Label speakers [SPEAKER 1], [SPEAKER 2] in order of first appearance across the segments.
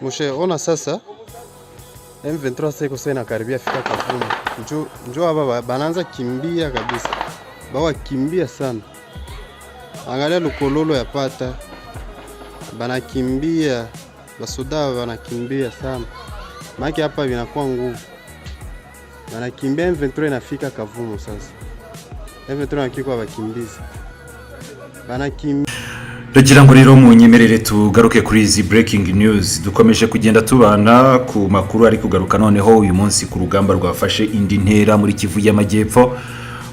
[SPEAKER 1] Mushe ona sasa M23 sasa iko sasa inakaribia fika Kavumu. Njo njo hapa banaanza kimbia kabisa. Bawa kimbia sana. Angalia lukololo ya pata. Banakimbia, basoda banakimbia sana. Maki hapa vinakuwa nguvu. Banakimbia, M23 inafika Kavumu sasa. M23 nakikwa bakimbizi. Banakimbia.
[SPEAKER 2] Ndagira ngo rero munyemerere tugaruke kuri izi breaking news. Dukomeje kugenda tubana ku makuru ari kugaruka noneho uyu munsi ku rugamba rwafashe indi ntera muri Kivu y'Amajyepfo.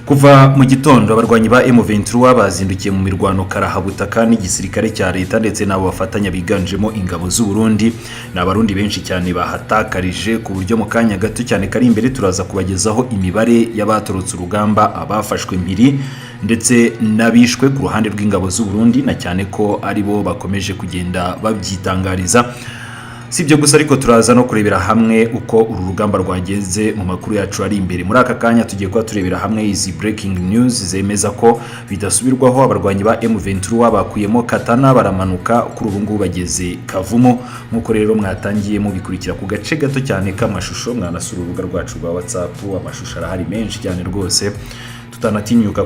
[SPEAKER 2] Kuva mu gitondo abarwanyi ba M23 bazindukiye mu mirwano karahabutaka n'igisirikare cya leta ndetse n'abo bafatanya biganjemo ingabo z'u Burundi. Ni Abarundi benshi cyane bahatakarije, ku buryo mu kanya gato cyane kari imbere turaza kubagezaho imibare y'abatorotse urugamba, abafashwe mpiri ndetse n'abishwe ku ruhande rw'ingabo z'u Burundi, na cyane ko aribo bakomeje kugenda babyitangariza. Si ibyo gusa ariko, turaza no kurebera hamwe uko uru rugamba rwageze mu makuru yacu ari imbere. Muri aka kanya tugiye kuba turebera hamwe izi breaking news zemeza ko bidasubirwaho abarwanyi ba M23 bakuyemo Katana, baramanuka, kuri ubu ngubu bageze Kavumu. Nk'uko rero mwatangiye mubikurikira ku gace gato cyane k'amashusho, mwanasura urubuga rwacu rwa WhatsApp, amashusho arahari menshi cyane rwose tutanatinyuka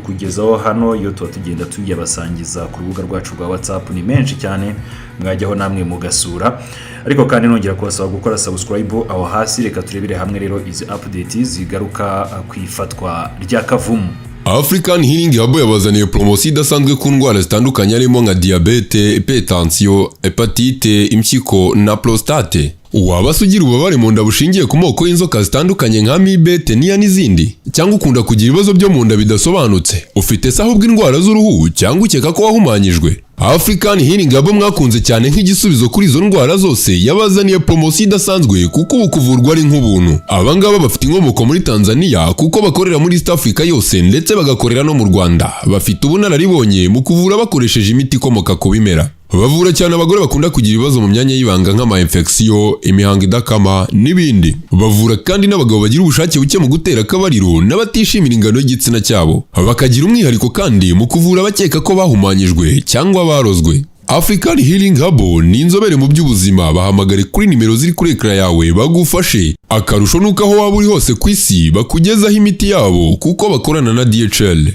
[SPEAKER 2] kugezaho hano. Iyo tuba tugenda tuyabasangiza ku rubuga rwacu rwa WhatsApp, ni menshi cyane, mwajyaho namwe mugasura. Ariko kandi nongera kubasaba gukora subscribe aho hasi. Reka turebere hamwe rero izi update zigaruka ku ifatwa rya Kavumu.
[SPEAKER 3] African Healing Hub yabazaniye poromosiyo idasanzwe ku ndwara zitandukanye, harimo nka diyabete, hypertension, hépatite, impyiko na prostate. Waba se ugira ububabare mu nda bushingiye ku moko y'inzoka zitandukanye nka amibe, teniya n'izindi? Cyangwa ukunda kugira ibibazo byo mu nda bidasobanutse? Ufite se ahubwo indwara z'uruhu, cyangwa ukeka ko wahumanyijwe? African Healing Hub mwakunze cyane nk'igisubizo kuri izo ndwara zose yabazaniye poromosiyo idasanzwe, kuko ubu kuvurwa ari nk'ubuntu. Aba ngaba bafite inkomoko muri Tanzania, kuko bakorera muri East Africa yose ndetse bagakorera no mu Rwanda. Bafite ubunararibonye mu kuvura bakoresheje imiti ikomoka ku bimera. Bavura cyane abagore bakunda kugira ibibazo mu myanya y'ibanga nk'ama infection, imihango idakama n'ibindi. Bavura kandi n'abagabo bagira ubushake buke mu gutera akabariro n'abatishimira ingano y'igitsina cyabo. Bakagira umwihariko kandi mu kuvura abakeka ko bahumanyijwe cyangwa barozwe. African Healing Hub ni inzobere mu by'ubuzima. Bahamagare kuri nimero ziri kuri écran yawe bagufashe. Akarusho nuko aho waba uri hose ku isi bakugezaho imiti yabo, kuko bakorana na DHL.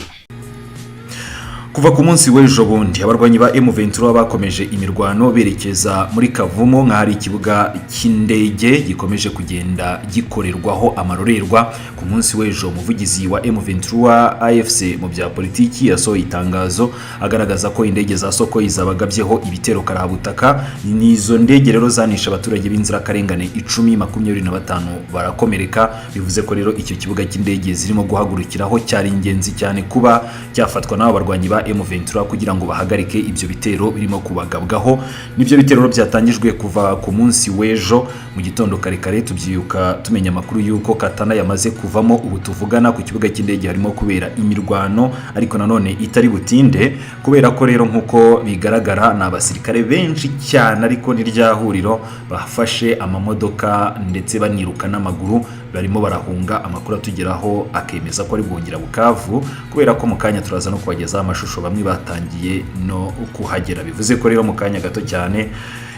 [SPEAKER 2] Kuva ku munsi w'ejo bundi abarwanyi ba M23 bakomeje imirwano berekeza muri Kavumu, nk'ahari ikibuga cy'indege gikomeje kugenda gikorerwaho amarorerwa. Ku munsi w'ejo umuvugizi wa M23 AFC mu bya politiki yasohoye itangazo agaragaza ko indege za Sukhoi zabagabyeho ibitero karahabutaka. Ni izo ndege rero zanishe abaturage b'inzirakarengane 10, 25 barakomereka. Bivuze ko rero icyo kibuga cy'indege zirimo guhagurukiraho cyari ingenzi cyane kuba cyafatwa n'abo barwanyi ba M23 kugira ngo bahagarike ibyo bitero birimo kubagabwaho. Nibyo bitero rero byatangijwe kuva ku munsi w'ejo mu gitondo kare kare, tubyuka tumenya amakuru y'uko Katana yamaze kuvamo. Ubu tuvugana ku kibuga cy'indege harimo kubera imirwano, ariko nanone itari butinde, kubera ko rero nk'uko bigaragara ni abasirikare benshi cyane, ariko ni rya huriro bafashe amamodoka ndetse baniruka n'amaguru, barimo barahunga. Amakuru atugeraho akemeza ko ari guhungira Bukavu, kubera ko mu kanya turaza no kubagezaho amashusho, bamwe batangiye no kuhagera. Bivuze ko rero mu kanya gato cyane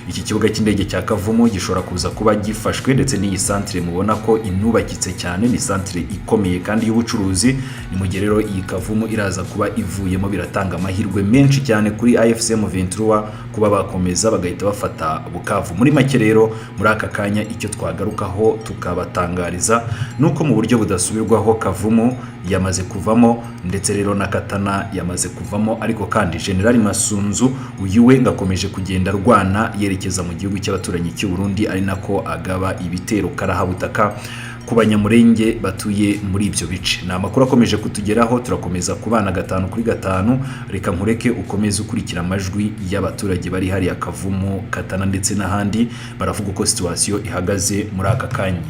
[SPEAKER 2] iki kibuga cy'indege cya Kavumu gishobora kuza kuba gifashwe, ndetse n'iyi santire mubona ko inubakitse cyane, ni santire ikomeye kandi y'ubucuruzi. Ni mu gihe rero iyi Kavumu iraza kuba ivuyemo, biratanga amahirwe menshi cyane kuri AFC M23 kuba bakomeza bagahita bafata Bukavu. Muri make rero, muri aka kanya icyo twagarukaho tukabatangariza nuko mu buryo budasubirwaho Kavumu yamaze kuvamo, ndetse rero na Katana yamaze kuvamo. Ariko kandi General Masunzu uyu we ngakomeje kugenda arwana yerekeza mu gihugu cy'abaturanyi cy'u Burundi, ari nako agaba ibitero karahabutaka ku Banyamurenge batuye muri ibyo bice. Ni amakuru akomeje kutugeraho, turakomeza kubana gatanu kuri gatanu. Reka nkureke ukomeze ukurikira amajwi y'abaturage bari hariya Kavumu, Katana ndetse n'ahandi, baravuga uko situation ihagaze muri aka kanya.